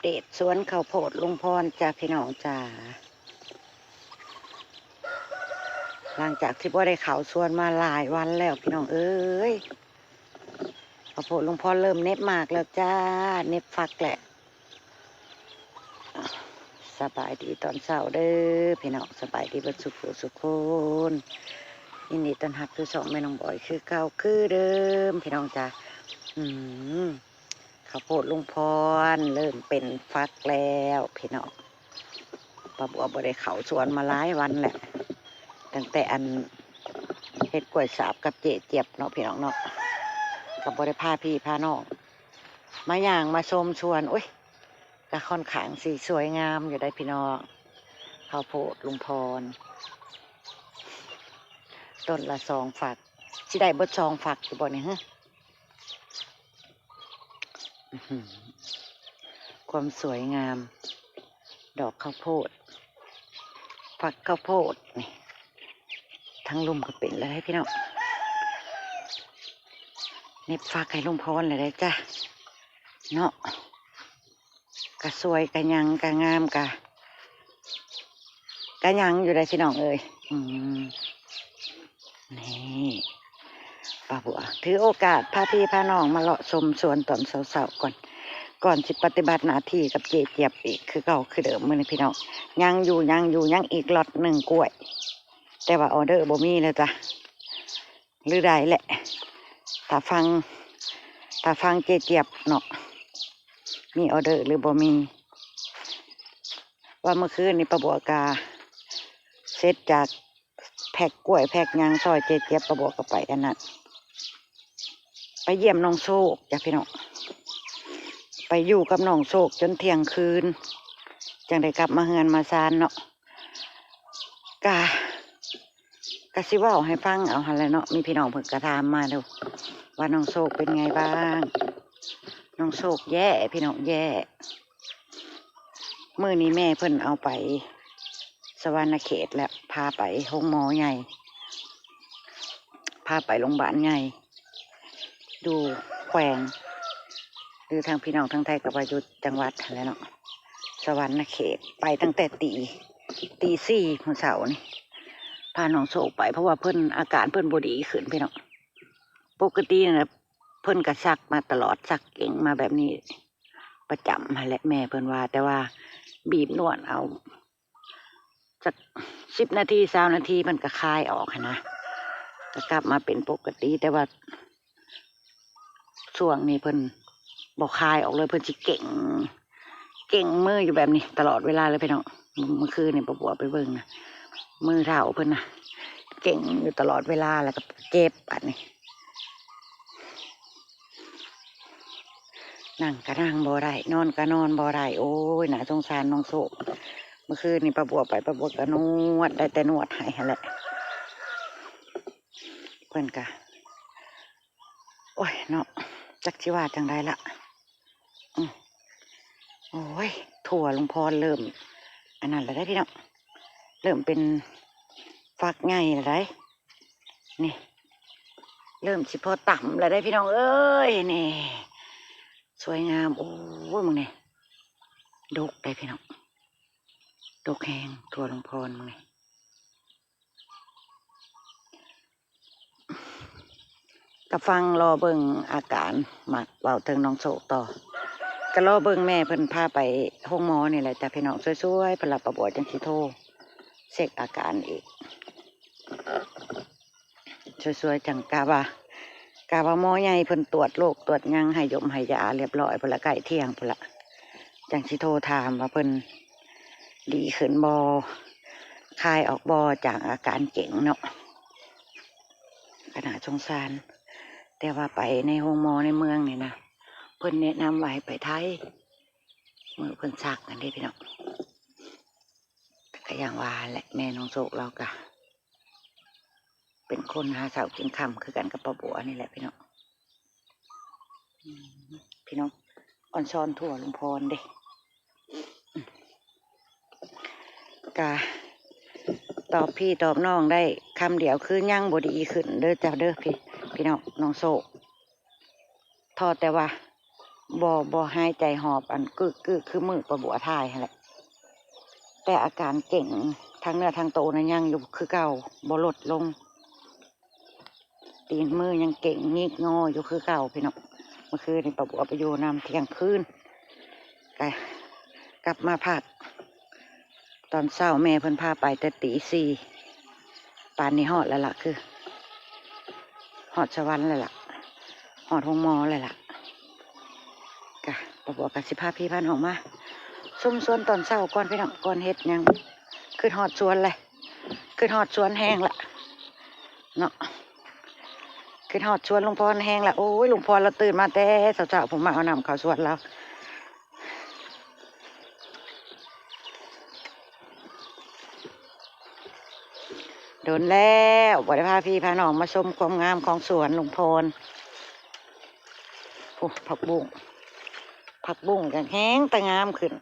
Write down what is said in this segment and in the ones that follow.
ເດດສວນເຂົ້າໂພດລຸງພອນຈ້າ ພີ່ນ້ອງຈ້າ. ຫຼັງຈາກທີ່ບໍ່ໄດ້ເຂົ້າສວນມາຫຼາຍວັນແລ້ວ ພີ່ນ້ອງເອີຍ, ເຂົ້າໂພດລຸງພອນເລີ່ມເໜັບໝາກແລ້ວຈ້າ, ເໜັບຝັກແຫຼະ. ສະບາຍດີຕອນເຊົ້າເດີພີ່ນ້ອງ, ສະບາຍດີເບິດສູ່ຜູ້ສູ່ຄົນ, ຍິນດີຕ້ອນຮັບສູ່ຊ່ອງແມ່ນ້ອງບອຍຄືເກົ່າຄືເດີມ ພີ່ນ້ອງຈ້າ. ອືມ ເຂົ້າໂພດລຸງພອນເລີ່ມເປັນຝັກແລ້ວພີ່ນ້ອງ. ປ້າບົວບໍ່ໄດ້ເຂົ້າສວນມາຫຼາຍວັນແຫຼະ, ຕັ້ງແຕ່ອັນເຮັດກ້ວຍສາບກັບເຈ້ຈຽບເນາະ ພີ່ນ້ອງເນາະ, ກໍບໍ່ໄດ້ພາພີ່ພານ້ອງມາຍ່າງມາຊົມສວນ. ໂອ້ຍ ກໍຄ່ອນຂ້າງຊິສວຍງາມຢູ່ໄດ໋ພີ່ນ້ອງ, ເຂົ້າໂພດລຸງພອນ ຕົ້ນລະສອງຝັກ, ຊິໄດ້ເບິດສອງຝັກຢູ່ບໍ່ນີ້ຫື? ອືຫື ຄວາມສວຍງາມ ດອກເຂົ້າໂພດ ຝັກເຂົ້າໂພດນີ້, ທາງລຸ່ມກໍເປັນແລ້ວເດ້ພີ່ນ້ອງ, ເໜັບຝັກໃຫ້ລຸງພອນແລ້ວເດ້ຈ້າເນາະ. ກະສວຍ ກະຫຍັງ ກະງາມ ກະ ກະຫຍັງຢູ່ໄດ໋ພີ່ນ້ອງເອີຍ. ອືມ ນີ້ ປ້າບົວຖືໂອກາດພາພີ່ພານ້ອງມາເລາະຊົມສວນຕອນເຊົ້າໆກ່ອນ, ກ່ອນຊິປະຕິບັດໜ້າທີ່ກັບເຈ້ຈຽບອີກຄືເກົ່າຄືເດີມ. ມື້ນີ້ພີ່ນ້ອງ ຍັງຢູ່ ຍັງຢູ່ ຍັງອີກລັອດໜຶ່ງກ້ວຍ, ແຕ່ວ່າອໍເດີບໍ່ມີແລ້ວຈ້າ. ຫຼືໄດ້ແຫຼະ, ຖ້າຟັງ ຖ້າຟັງເຈ້ຈຽບເນາະ ມີອໍເດີຫຼືບໍ່ມີ. ວ່າມື້ຄືນນີ້ປ້າບົວກະເສັດຈາກແພັກກ້ວຍແພັກຫຍັງຊ່ອຍເຈ້ຈຽບ, ປ້າບົວກໍໄປອັນນັ້ນ ໄປຢ້ຽມນ້ອງໂຊກຈ້າພີ່ນ້ອງ, ໄປຢູ່ກັບນ້ອງໂຊກຈົນທ່ຽງຄືນ ຈັ່ງໄດ້ກັບມາເຮືອນມາຊານເນາະ. ກະ ກະຊິເວົ້າໃຫ້ຟັງເອົາຫັ້ນແຫຼະເນາະ, ມີພີ່ນ້ອງເພິ່ນກະຖາມມາເດ້ວ່ານ້ອງໂຊກເປັນໄງບ້າງ. ນ້ອງໂຊກແຍ່ພີ່ນ້ອງ ແຍ່. ມື້ນີ້ແມ່ເພິ່ນເອົາໄປສະຫວັນນະເຂດແລ້ວ, ພາໄປໂຮງໝໍໃຫຍ່, ພາໄປໂຮງບານໃຫຍ່ ຢູ່ແຂວງ ຫຼືທາງພີ່ນ້ອງທາງໄທກໍວ່າຢູ່ຈັງຫວັດຫັ້ນແຫຼະເນາະ, ສະຫວັນນະເຂດ. ໄປຕັ້ງແຕ່ຕີ ຕີສີ່ມື້ເຊົ້ານີ້ ພານ້ອງໂຊກໄປ, ເພາະວ່າເພິ່ນ ອາການເພິ່ນບໍ່ດີຂຶ້ນພີ່ນ້ອງ. ປົກກະຕິນະ ເພິ່ນກໍສັກມາຕະຫຼອດ, ສັກເກັ່ງມາແບບນີ້ປະຈຳຫັ້ນແຫຼະ ແມ່ເພິ່ນວ່າ, ແຕ່ວ່າບີບນວດເອົາ ຈັກສິບນາທີ ຊາວນາທີ ມັນກໍຄາຍອອກຫັ້ນນະ, ກໍກັບມາເປັນປົກກະຕິ. ແຕ່ວ່າຊ່ວງນີ້ເພິ່ນບໍ່ຄາຍອອກເລີຍ, ເພິ່ນຊິເກັ່ງ ເກັ່ງມືຢູ່ແບບນີ້ຕະຫຼອດເວລາເລີຍພີ່ນ້ອງ. ມື້ຄືນນີ້ປ້າບົວໄປເບິ່ງນະ ມືເທົ້າເພິ່ນນະ ເກັ່ງຢູ່ຕະຫຼອດເວລາ ແລ້ວກໍເຈັບບາດນີ້. ນັ່ງກະນັ່ງບໍ່ໄດ້ ນອນກະນອນບໍ່ໄດ້. ໂອ້ຍ ໜ້າສົງສານນ້ອງໂຊກ. ມື້ຄືນນີ້ປ້າບົວໄປ ປ້າບົວກະນວດ ໄດ້ແຕ່ນວດໃຫ້ຫັ້ນແຫຼະ. ເພິ່ນກະ ໂອ້ຍເນາະ ຈັກຊິວ່າຈັ່ງໃດລະ. ອື ໂອ້ຍ ຖົ່ວລຸງພອນເລີ່ມອັນນັ້ນແລ້ວເດ້ພີ່ນ້ອງ, ເລີ່ມເປັນຝັກໃຫຍ່ແລ້ວເດ້. ນີ້ ເລີ່ມຊິພໍຕຳແລ້ວເດ້ພີ່ນ້ອງເອີຍ. ນີ້ ສວຍງາມ. ໂອ້ຍ ມຶງນີ້ ດົກໄດ໋ພີ່ນ້ອງ, ດົກແຮງ ຖົ່ວລຸງພອນ. ມຶງນີ້ ກະຟັງລໍເບິ່ງອາການ. ມັກເວົ້າເຖິງນ້ອງໂຊກຕໍ່ ກະລໍເບິ່ງແມ່ເພິ່ນພາໄປໂຮງໝໍນີ້ແຫຼະຈ້າພີ່ນ້ອງ. ສວຍໆ ເພິ່ນລະປ້າບົວຈັ່ງຊິໂທເຊັກອາການອີກ. ສວຍໆ ຈັ່ງກະວ່າ ກະວ່າໝໍໃຫຍ່ເພິ່ນຕວດໂລກຕວດຫຍັງໃຫ້ຢົມໃຫ້ຢາລຽບຮ້ອຍພຸ້ນລະ, ໃກ້ທ່ຽງພຸ້ນລະ ຈັ່ງຊິໂທຖາມວ່າເພິ່ນດີຂຶ້ນບໍ່ ຄາຍອອກບໍ່ຈາກອາການເກັ່ງເນາະ. ກະໜ້າສົງສານ, ແຕ່ວ່າໄປໃນໂຮງໝໍໃນເມືອງນີ້ນະ ເພິ່ນແນະນຳວ່າໃຫ້ໄປໄທ ມື້ເພິ່ນສັກຫັ້ນເດ້ພີ່ນ້ອງ. ກະຢ່າງວ່າແຫຼະ ແມ່ນ້ອງໂຊກລາວກະເປັນຄົນຫາເຊົ້າກິນຄ່ຳຄືກັນກັບປ້າບົວນີ້ແຫຼະພີ່ນ້ອງ. ອືມ ພີ່ນ້ອງ ອອນຊອນຖົ່ວລຸງພອນເດ້. ກະຕອບພີ່ຕອບນ້ອງໄດ້ຄຳດຽວ ຄືຍັງບໍ່ດີຂຶ້ນເດີເຈົ້າເດີ ພີ່ ພີ່ນ້ອງ ນ້ອງໂຊກ. ທໍແຕ່ວ່າ ບໍ່ ບໍ່ຫາຍໃຈຫອບອັນກຶກໆ ຄືມື້ປ້າບົວຖ່າຍຫັ້ນແຫຼະ ແຕ່ອາການເກັງທາງເນື້ອທາງໂຕນັ້ນຍັງຢູ່ຄືເກົ່າ ບໍ່ລົດລົງ. ຕີນມືຍັງເກັງຫງິກງໍຢູ່ຄືເກົ່າພີ່ນ້ອງ. ເມື່ອຄືນນີ້ປ້າບົວໄປຢູ່ນຳທ່ຽງຄືນ ກະກັບມາພັກຕອນເຊົ້າ ແມ່ເພິ່ນພາໄປແຕ່ຕີສີ່ ປານນີ້ຮອດແລ້ວລະ ຄືຮອດສະຫວັນແລ້ວລະ ຮອດໂຮງໝໍແລ້ວລະ. ກະ ປ້າບົວກະຊິພາພີ່ພານ້ອງມາຊົມສວນຕອນເຊົ້າກ່ອນພີ່ນ້ອງ ກ່ອນເຮັດຫຍັງ. ຄິດຮອດສວນເລີຍ ຄິດຮອດສວນແຮງລະເນາະ ຄິດຮອດສວນລຸງພອນແຮງລະ. ໂອ້ຍ ລຸງພອນລາວຕື່ນມາແຕ່ເຊົ້າໆ ພຸ້ນ ມາເອົານ້ຳເຂົ້າສວນລາວ. ດົນແລ້ວບໍ່ໄດ້ພາພີ່ພານ້ອງມາຊົມຄວາມງາມຂອງສວນລຸງພອນ. ໂອ້ ຜັກບຸ້ງ ຜັກບຸ້ງກະແຮງແຕ່ງາມຂຶ້ນ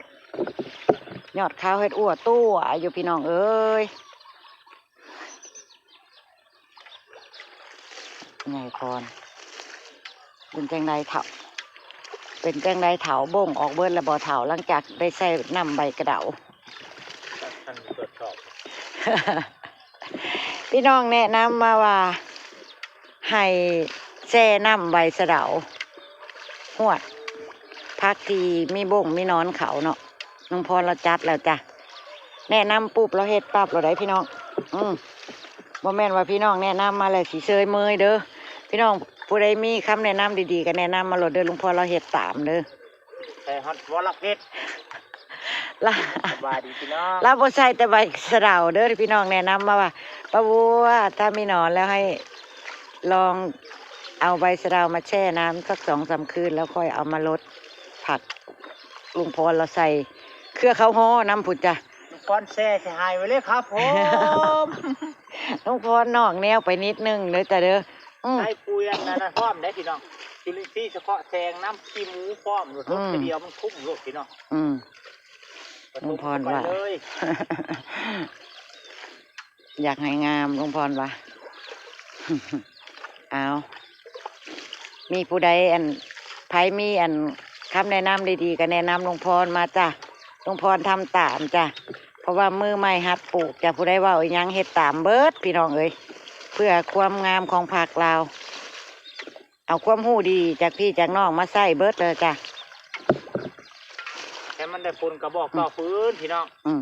ຍອດຂາວເຮັດອົວຕົວຢູ່ພີ່ນ້ອງເອີຍ. ຍາຍພອນ ເປັນຈັ່ງໃດເຖົ້າ ເປັນຈັ່ງໃດເຖົ້າ ບົ້ງອອກເບິດແລ້ວບໍ່ເຖົ້າ ຫຼັງຈາກໄດ້ໃສ່ນ້ຳໃບກະເດົາ? ທ່ານໄປກວດສອບ ພີ່ນ້ອງແນະນຳມາວ່າ ໃຫ້ແຊ່ນ້ຳໃບສະເດົາ ຮວດ ຜັກທີ່ມີບົ້ງມີໜອນເຂົ້າເນາະ. ລຸງພອນລາວຈັດແລ້ວຈ້ະ ແນະນຳປຸບລາວເຮັດປັບໂລດໃດ໋ພີ່ນ້ອງ. ອື ບໍ່ແມ່ນວ່າພີ່ນ້ອງແນະນຳມາແລ້ວຊິເຊີຍເມີຍເດີ ພີ່ນ້ອງ. ຜູ້ໃດມີຄຳແນະນຳດີໆ ກະແນະນຳມາໂລດເດີ ລຸງພອນລາວເຮັດຕາມເດີ. ແຕ່ຮອດບໍ່ລັກເຮັດ ລາ ສະບາຍດີພີ່ນ້ອງ ລາວບໍ່ໃສ່ແຕ່ໃບສະເດົາເດີ ພີ່ນ້ອງແນະນຳມາວ່າ ປ້າບົວ ຖ້າມີໜອນແລ້ວໃຫ້ລອງເອົາໃບສະເດົາມາແຊ່ນ້ຳສັກສອງສາມຄືນ ແລ້ວຄ່ອຍເອົາມາລົດຜັກ. ລຸງພອນລາວໃສ່ເຄືອເຂົ້າຫໍ່ນຳພຸ້ນຈ້ະ ລຸງພອນແຊ່ໃສ່ໃຫ້ໄວ້ເລີຍຄັບຜົມ. ລຸງພອນນອກແນວໄປນິດໜຶ່ງເດີຈ້ະເດີ. ອື ໃສ່ປຸ໋ຍອັນນັ້ນພ້ອມໄດ໋ພີ່ນ້ອງ ຈຸລິນຊີສະເພາະແສງນຳ ຂີ້ໝູພ້ອມໂລດ ອື ເທື່ອດຽວມັນຄຸ້ມໂລດພີ່ນ້ອງ. ອື ລຸງພອນວ່າ ຢາກໃຫ້ງາມ ລຸງພອນວ່າ. ເອົາ ມີຜູ້ໃດອັນ ໃຜມີອັນຄຳແນະນຳດີໆ ກະແນະນຳລຸງພອນມາຈ້ະ ລຸງພອນທຳຕາມຈ້ະ ເພາະວ່າມືໃໝ່ຫັດປູກຈ້ະ. ຜູ້ໃດເວົ້າອີ່ຫຍັງເຮັດຕາມເບິດພີ່ນ້ອງເອີຍ ເພື່ອຄວາມງາມຂອງຜັກລາວ ເອົາຄວາມຮູ້ດີຈາກພີ່ຈາກນ້ອງມາໃຊ້ເບິດເລີຍຈ້ະ. ແຕ່ມັນໄດ້ຜົນກະບອກຕໍ່ ອື ຟືນພີ່ນ້ອງ. ອື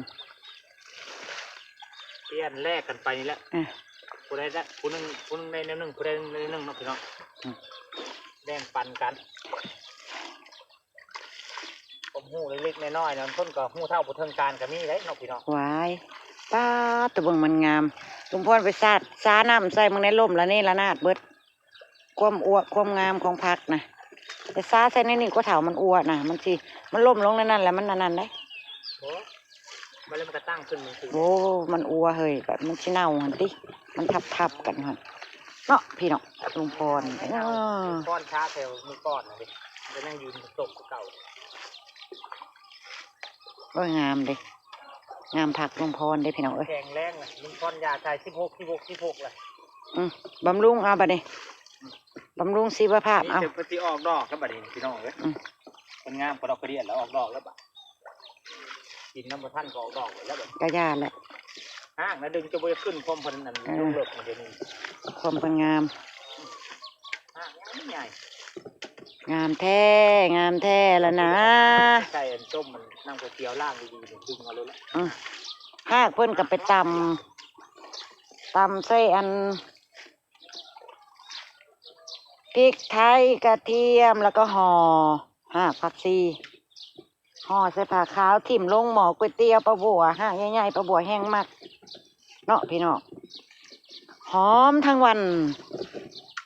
ປ່ຽນແລກກັນໄປນີ້ແຫຼະ ອື ຜູ້ໃດໄດ້ຜູ້ໜຶ່ງ ຜູ້ໜຶ່ງໄດ້ແນວໜຶ່ງ ຜູ້ໃດໄດ້ແນວໜຶ່ງເນາະພີ່ນ້ອງ. ອື ແບ່ງປັນກັນ ຄວາມຮູ້ເລັກໆນ້ອຍໆ ບາງຄົນກະຮູ້ເທົ່າບໍ່ເຖິງການກະມີໄດ໋ເນາະພີ່ນ້ອງ. ຫວາຍ ປາດ ຕະເບິ່ງມັນງາມ ລຸງພອນໄປສາດ ສານ້ຳໃສ່ເບິ່ງໃນລົມລະເນລະນາດເບິດ ຄວາມອວບຄວາມງາມຂອງຜັກນະ. ແຕ່ສາໃສ່ໃນນີ້ກວ່າເຖົ້າ ມັນອົວນະ ມັນຊິ ມັນລົ້ມລົງໃນນັ້ນແຫຼະ ມັນອັນນັ້ນໄດ໋. ໂອ້ ມັນເລີຍ ມັນກະຕັ້ງຂຶ້ນ ມັນຊິ ໂອ້ ມັນອົວເຮີ້ຍ ບາດມັນຊິເນົ່າຫັ້ນຕິ ມັນທັບໆກັນຫັ້ນເນາະ ພີ່ນ້ອງ. ລຸງພອນ ເອີ ລຸງພອນຊາແຖວມື້ກ່ອນນະເດ ມັນກະຍັງຢູ່ໃນຕົກຄືເກົ່າ. ໂອ້ຍ ງາມເດ ງາມຜັກລຸງພອນເດພີ່ນ້ອງເອີຍ ແຂງແຮງນະ. ລຸງພອນຢາໃສ່ສິບຫົກ ສິບຫົກ ສິບຫົກລະ ອື ບຳລຸງເອົາບາດນີ້ ບຳລຸງຊີວະພາບເອົາ. ນີ້ຈະຊິອອກດອກແລ້ວບາດນີ້ພີ່ນ້ອງເອີຍ ອື ມັນງາມກະດອກກະດຽນແລ້ວ ອອກດອກແລ້ວບາດ ກິນນຳບໍ່ທັນກະອອກດອກແລ້ວບາດ ກະຢ່າແຫຼະ ຮາກນະດຶງຈະບໍ່ຢາກຂຶ້ນ ຄວາມເພິ່ນອັນ ເອີ ລົງເລິກນະດຽວນີ້ ຄວາມເພິ່ນງາມ ຮາກໃຫຍ່ ງາມແທ້ ງາມແທ້ລະນະ. ໃສ່ອັນຕົ້ມ ອັນນ້ຳກະຕຽວລ້າງດີໆ ດຶງເອົາໂລດລະ ອື ຮາກເພິ່ນກະໄປຕຳ ຕຳໃສ່ອັນ ພິກໄທ ກະທຽມ ແລ້ວກະຫໍ່ຮາກຜັກຊີ ຫໍ່ໃສ່ຜ້າຂາວຖິ້ມລົງໝໍ້ກ໋ວຍຕຽວປ້າບົວ ຮາກໃຫຍ່ໆ ປ້າບົວແຮງມັກເນາະພີ່ນ້ອງ ຫອມທັງວັນ.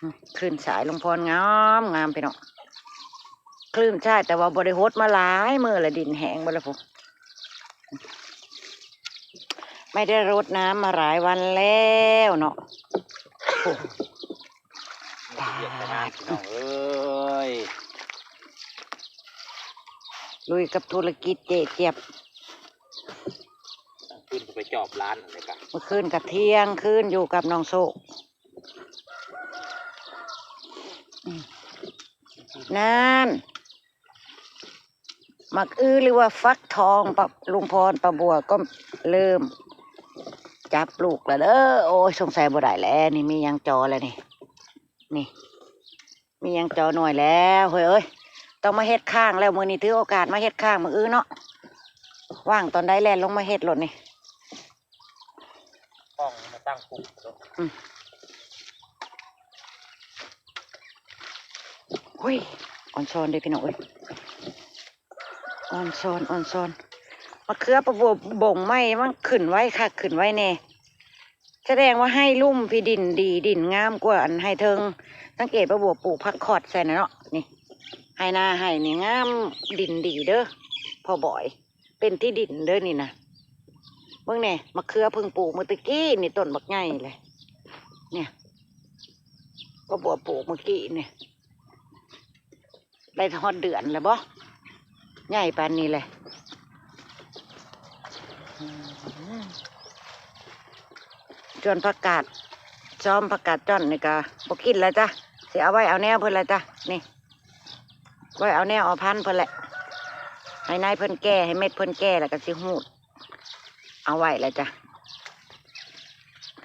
ອື ຄື້ນສາຍລຸງພອນງາມ ງາມພີ່ນ້ອງ ຄື້ນສາຍ ແຕ່ວ່າບໍ່ໄດ້ຫົດມາຫຼາຍມື້ລະ ດິນແຫ້ງເບິດລະພຸ້ນ. ໄມ່ໄດ້ລົດນ້ຳມາຫຼາຍວັນແລ້ວເນາະ. ໂອ້ ວຽກກະງາມພີ່ນ້ອງເອີຍ ລຸຍກັບທຸລະກິດເຈຈຽບ. ຄືນໄປຈອບຮ້ານນັ້ນເລີຍກະ ມື້ຄືນກະທ່ຽງຄືນຢູ່ກັບນ້ອງໂຊກ. ອືມ ນັ້ນ ໝາກອຶ ຫຼືວ່າຟັກທອງ ປະ ລຸງພອນ ປ້າບົວກໍເລີ່ມຈັບລູກແລ້ວເດີ. ໂອ້ຍ ສົງໄສບໍ່ໄດ້ແລ້ວ ນີ້ມີຫຍັງຈໍແລ້ວນີ້ ນີ້ ມີຫຍັງຈໍໜ່ວຍແລ້ວເຮີ້ຍເອີຍ. ຕ້ອງມາເຮັດຄ້າງແລ້ວ ມື້ນີ້ຖືໂອກາດມາເຮັດຄ້າງໝາກອຶເນາະ. ວ່າງຕອນໃດແລ່ນລົງມາເຮັດໂລດນີ້. ຫ້ອງມາຕັ້ງປຸກໂລດ. ອືມ ໂອ້ຍ ອ່ອນຊອນເດ້ພີ່ນ້ອງເອີຍ ອ່ອນຊອນ ອ່ອນຊອນ. ມະເຂືອປາບົວບົງໃໝ່ ມັນຂຶ້ນໄວຄັກ ຂຶ້ນໄວແນ່. ສະແດງວ່າໄຮ່ລຸ່ມພີ້ດິນດີ ດິນງາມກວ່າອັນໄຮ່ເທິງ. ສັງເກດປາບົວປູກຜັກຄອດໃສ່ນະເນາະ. ນີ້ ໄຮ່ນາໄຮ່ນີ້ງາມ ດິນດີເດີພໍ່ບອຍ. ເປັນທີ່ດິນເດີນີ້ນະ. ເບິ່ງແນ່ ມະເຂືອເພິ່ງປູກມື້ຕະກີ້ນີ້ ຕົ້ນບັກໃຫຍ່ເລີຍ. ເນ່ຍ ປາບົວປູກມື້ກີ້ນີ້ ໄດ້ຮອດເດືອນແລ້ວບໍ? ໃຫຍ່ປານນີ້ແຫຼະ. ອືມ ສ່ວນຜັກກາດ ຊອມຜັກກາດຈ້ອນນີ້ກະບໍ່ກິນແລ້ວຈ້ະ ຊິເອົາໄວ້ເອົາແນວເພິ່ນແລ້ວຈ້ະ. ນີ້ ໄວ້ເອົາແນວເອົາພັນເພິ່ນແຫຼະ ໃຫ້ນາຍເພິ່ນແກ່ ໃຫ້ເມັດເພິ່ນແກ່ ແລ້ວກໍຊິຮູດເອົາໄວ້ແຫຼະຈ້ະ.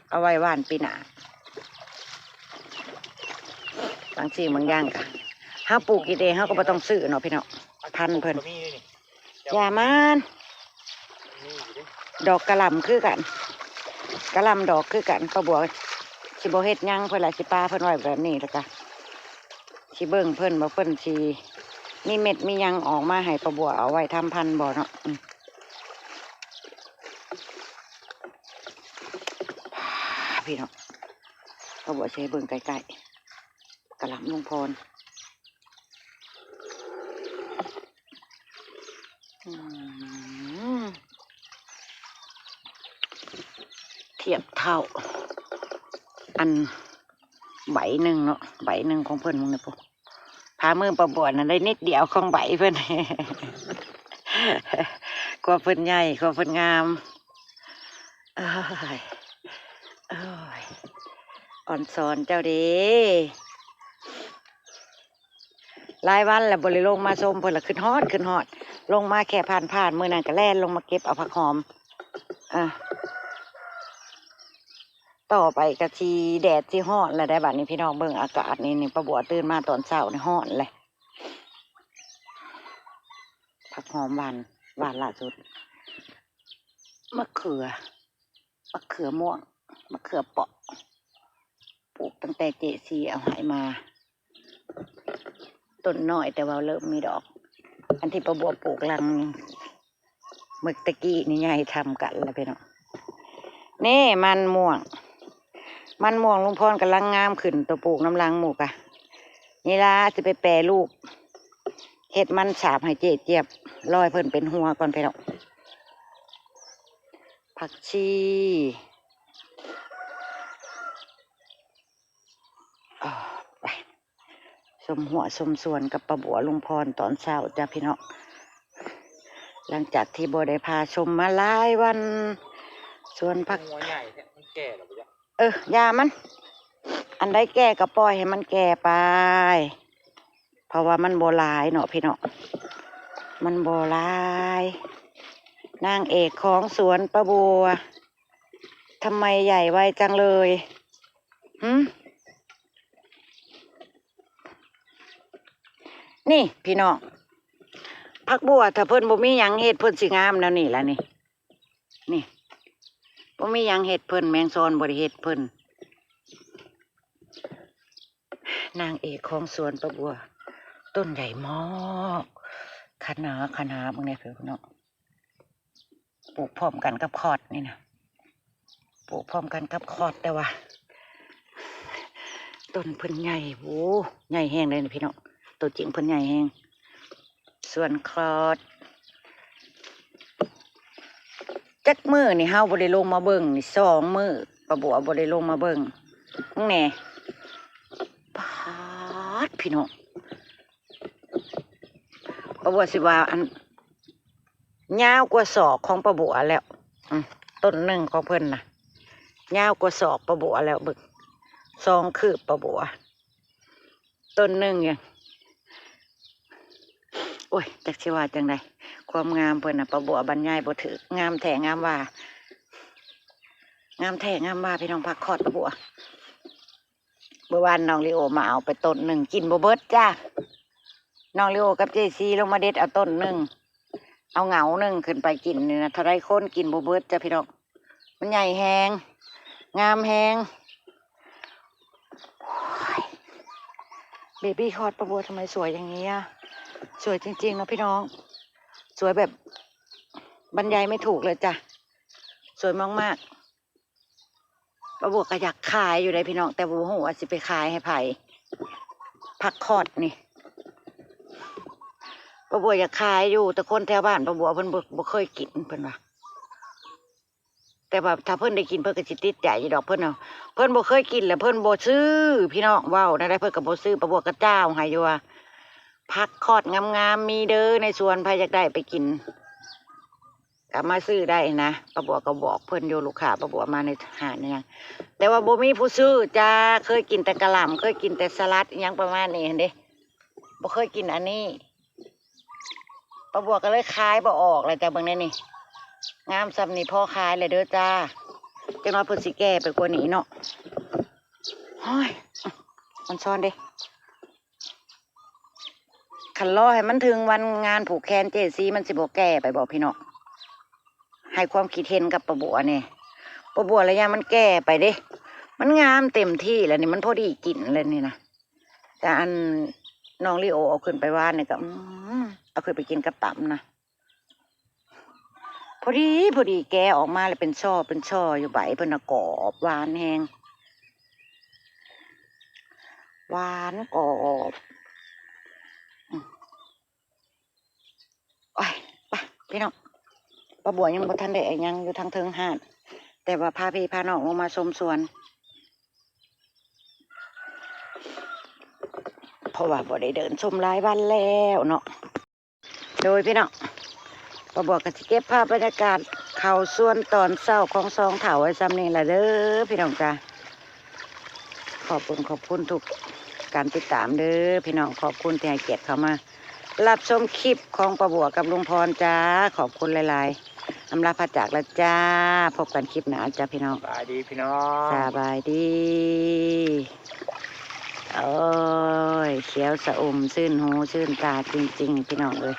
ເອົາໄວ້ຫວ່ານປີໜ້າ. ບາງສິ່ງບາງຢ່າງກໍ ເຮົາປູກກິນເອງ ເຮົາກໍບໍ່ຕ້ອງຊື້ເນາະພີ່ນ້ອງ ພັນເພິ່ນ. ຢ່າມັນ ດອກກະຫຼ່ຳຄືກັນ ກະຫຼ່ຳດອກຄືກັນ. ປາບົວຊິບໍ່ເຮັດຫຍັງເພິ່ນລະ ຊິປະເພິ່ນໄວ້ແບບນີ້ ແລ້ວກະຊິເບິ່ງເພິ່ນວ່າເພິ່ນຊິມີເມັດມີຫຍັງອອກມາໃຫ້ປາບົວເອົາໄວ້ທຳພັນບໍ່ເນາະ. ອືມ ພີ່ນ້ອງ ປາບົວຊິໃຫ້ເບິ່ງໃກ້ໆ ກະຫຼ່ຳລຸງພອນ. ອືມ ທຽບເທົ່າອັນໃບໜຶ່ງເນາະ ໃບໜຶ່ງຂອງເພິ່ນ. ເບິ່ງແນ່ພຸ້ນ ຝ່າມືປາບົວນັ້ນໄດ້ນິດດຽວຂອງໃບເພິ່ນ ກວ່າເພິ່ນໃຫຍ່ ກວ່າເພິ່ນງາມ. ໂອ້ຍ ໂອ້ຍ ອ່ອນຊອນເຈົ້າເດ້. ຫຼາຍວັນແລ້ວບໍ່ໄດ້ລົງມາຊົມເພິ່ນລະ ຄຶດຮອດ ຄຶດຮອດ. ລົງມາແຄ່ຜ່ານໆ ມື້ນັ້ນກໍແລ່ນລົງມາເກັບເອົາຜັກຫອມ. ອ່າ ຕໍ່ໄປກໍຊິແດດຊິຮ້ອນແລ້ວໄດ໋ບັດນີ້ ພີ່ນ້ອງ. ເບິ່ງອາກາດນີ້ ນີ້ ປາບົວຕື່ນມາຕອນເຊົ້ານີ້ຮ້ອນແຫຼະ. ຜັກຫອມຫວ່ານ ຫວ່ານລ່າສຸດ. ມະເຂືອ ມະເຂືອມ່ວງ ມະເຂືອເປາະ ປູກຕັ້ງແຕ່ເຈຊີເອົາໃຫ້ມາ. ຕົ້ນນ້ອຍແຕ່ວ່າເລີ່ມມີດອກ. ອັນທີ່ປາບົວປູກຫຼັງມື້ຕະກີ້ນີ້ໃຫຍ່ທຳກັນແລ້ວພີ່ນ້ອງ. ນີ້ມັນມ່ວງ ມັນມ່ວງລຸງພອນກຳລັງງາມຂຶ້ນ ໂຕປູກນຳຫຼັງໝູ່ກະ ນີ້ລະ ຊິໄປແປຮູບ ເຮັດມັນສາບໃຫ້ເຈຈຽບ ລອຍເພິ່ນເປັນຫົວກ່ອນພີ່ນ້ອງ. ຜັກຊີ ເອີ ໄປຊົມຮົ້ວຊົມສວນກັບປ້າບົວລຸງພອນຕອນເຊົ້າຈ້ະພີ່ນ້ອງ. ຫຼັງຈາກທີ່ບໍ່ໄດ້ພາຊົມມາຫຼາຍວັນ ສວນຜັກ ຫົວໃຫຍ່ແທ້ ມັນແກ່ແລ້ວບໍ່? ເອີ ຢ່າມັນ ອັນໃດແກ່ກໍປ່ອຍໃຫ້ມັນແກ່ໄປ ເພາະວ່າມັນບໍ່ຫຼາຍເນາະພີ່ນ້ອງ ມັນບໍ່ຫຼາຍ. ນາງເອກຂອງສວນປ້າບົວ ທຳໄມໃຫຍ່ໄວຈັງເລີຍ ຫື? ນີ້ພີ່ນ້ອງ ຜັກບົວ ຖ້າເພິ່ນບໍ່ມີຫຍັງເຮັດ ເພິ່ນຊິງາມແນວນີ້ລະນີ້. ນີ້ ບໍ່ມີຫຍັງເຮັດເພິ່ນ ແມງຊອນບໍ່ໄດ້ເຮັດເພິ່ນ. ນາງເອກຂອງສວນປ້າບົວ ຕົ້ນໃຫຍ່ມາກ ຂະໜາ ຂະໜາ ເບິ່ງແນ່ພີ່ນ້ອງ. ປູກພ້ອມກັນກັບຄອດນີ້ນະ ປູກພ້ອມກັນກັບຄອດ ແຕ່ວ່າຕົ້ນເພິ່ນໃຫຍ່ ໂອ້ ໃຫຍ່ແຮງເດ້ນີ້ພີ່ນ້ອງ ໂຕຈິງເພິ່ນໃຫຍ່ແຮງ. ສວນຄອດ ຈັກມື້ນີ້ເຮົາບໍ່ໄດ້ລົງມາເບິ່ງນີ້ ສອງມື້ ປ້າບົວບໍ່ໄດ້ລົງມາເບິ່ງ. ເບິ່ງແນ່ ປາດ ພີ່ນ້ອງ ປ້າບົວຊິວ່າອັນ ຍາວກວ່າສອກຂອງປ້າບົວແລ້ວ. ອືມ ຕົ້ນໜຶ່ງຂອງເພິ່ນນະ ຍາວກວ່າສອກປ້າບົວແລ້ວ ເບິ່ງ ສອງຄືບປ້າບົວ ຕົ້ນໜຶ່ງ. ໂອ້ຍ ຈັກຊິວ່າຈັ່ງໃດ ຄວາມງາມເພິ່ນນະ ປ້າບົວບັນຍາຍບໍ່ຖືກ ງາມແທ້ງາມວ່າ ງາມແທ້ງາມວ່າ ພີ່ນ້ອງ ຜັກຄອດປ້າບົວ. ເມື່ອວານນ້ອງລີໂອມາເອົາໄປຕົ້ນໜຶ່ງ ກິນບໍ່ເບິດຈ້າ. ນ້ອງລີໂອກັບເຈຊີລົງມາເດັດເອົາຕົ້ນໜຶ່ງ ເອົາເຫງົາໜຶ່ງຂຶ້ນໄປກິນນີ້ນະ ເທົ່າໃດຄົນກິນບໍ່ເບິດຈ້າ ພີ່ນ້ອງ. ມັນໃຫຍ່ແຮງ ງາມແຮງ. ໂອ້ຍ เบบี้คอด ป้าบัวทำไมสวยอย่างนี้อะ สวยจริงๆ นะพี่น้อง สวยแบบบรรยายไม่ถูกเลยจ้ะ สวยมากๆ ป้าบัวก็อยากขายอยู่เด้พี่น้อง แต่บ่ฮู้ว่าสิไปขายให้ไผ ผักคอดนี่ ป้าบัวอยากขายอยู่ แต่คนแถวบ้านป้าบัวเพิ่นบ่ บ่เคยกิน เพิ่นว่า แต่ว่าถ้าเพิ่นได้กินเพิ่นก็สิติดใจอยู่ดอก เพิ่นน่ะ เพิ่นบ่เคยกินแล้วเพิ่นบ่ซื้อ พี่น้อง เว้าแนวใดเพิ่นก็บ่ซื้อ ป้าบัวก็จ่าวให้อยู่ว่า ผักคอดงามๆ มีเด้อในสวน ไผอยากได้ไปกิน ก็มาซื้อได้นะ ป้าบัวก็บอกเพิ่นอยู่ ลูกค้าป้าบัวมาในห้างนี่นะ แต่ว่าบ่มีผู้ซื้อจ้า เคยกินแต่กะหล่ำ เคยกินแต่สลัดอิหยังประมาณนี้หั้นเด้ บ่เคยกินอันนี้ ป้าบัวก็เลยขายบ่ออกแล้วจ้า เบิ่งแน่นี่ งามส่ำนี้พอขายแล้วเด้อจ้า จักหน่อยเพิ่นสิแก่ไปกว่านี้เนาะ โอ้ย มันซ่อนเด้ คันรอให้มันถึงวันงานผูกแขนเจซีมันสิบ่แก่ไปบ่พี่น้อง ให้ความคิดเห็นกับป้าบัวแหน่ ป้าบัวระยะมันแก่ไปเด้ มันงามเต็มที่แล้วนี่ มันพอดีกินแล้วนี่นะ แต่อันน้องลีโอเอาขึ้นไปวานนี่ก็ อืม เอาขึ้นไปกินกับตำนะ พอดี พอดีแกะออกมาแล้วเป็นช่อ เป็นช่ออยู่ ใบเพิ่นน่ะกรอบ หวานแฮง หวานกรอบ อืม โอ้ย ไป พี่น้อง ป้าบัวยังบ่ทันได้อะหยัง อยู่ทางเทิงห้าน แต่ว่าพาพี่พาน้องลงมาชมสวน เพราะว่าบ่ได้เดินชมหลายวันแล้วเนาะ โดยพี่น้อง ป้าบัวก็สิเก็บภาพบรรยากาศเข้าสวนตอนเช้าของสองเฒ่าไว้ส่ำนี้ล่ะเด้อพี่น้องจ้า ขอบคุณ ขอบคุณทุกการติดตามเด้อพี่น้อง ขอบคุณที่ให้เกียรติเข้ามารับชมคลิปของป้าบัวกับลุงพรจ้า ขอบคุณหลายๆ อำลาพระจากแล้วจ้า พบกันคลิปหน้าจ้าพี่น้อง สบายดีพี่น้อง สบายดี โอ้ย เขียวชอุ่มชื่นหูชื่นตาจริงๆ พี่น้องเอ้ย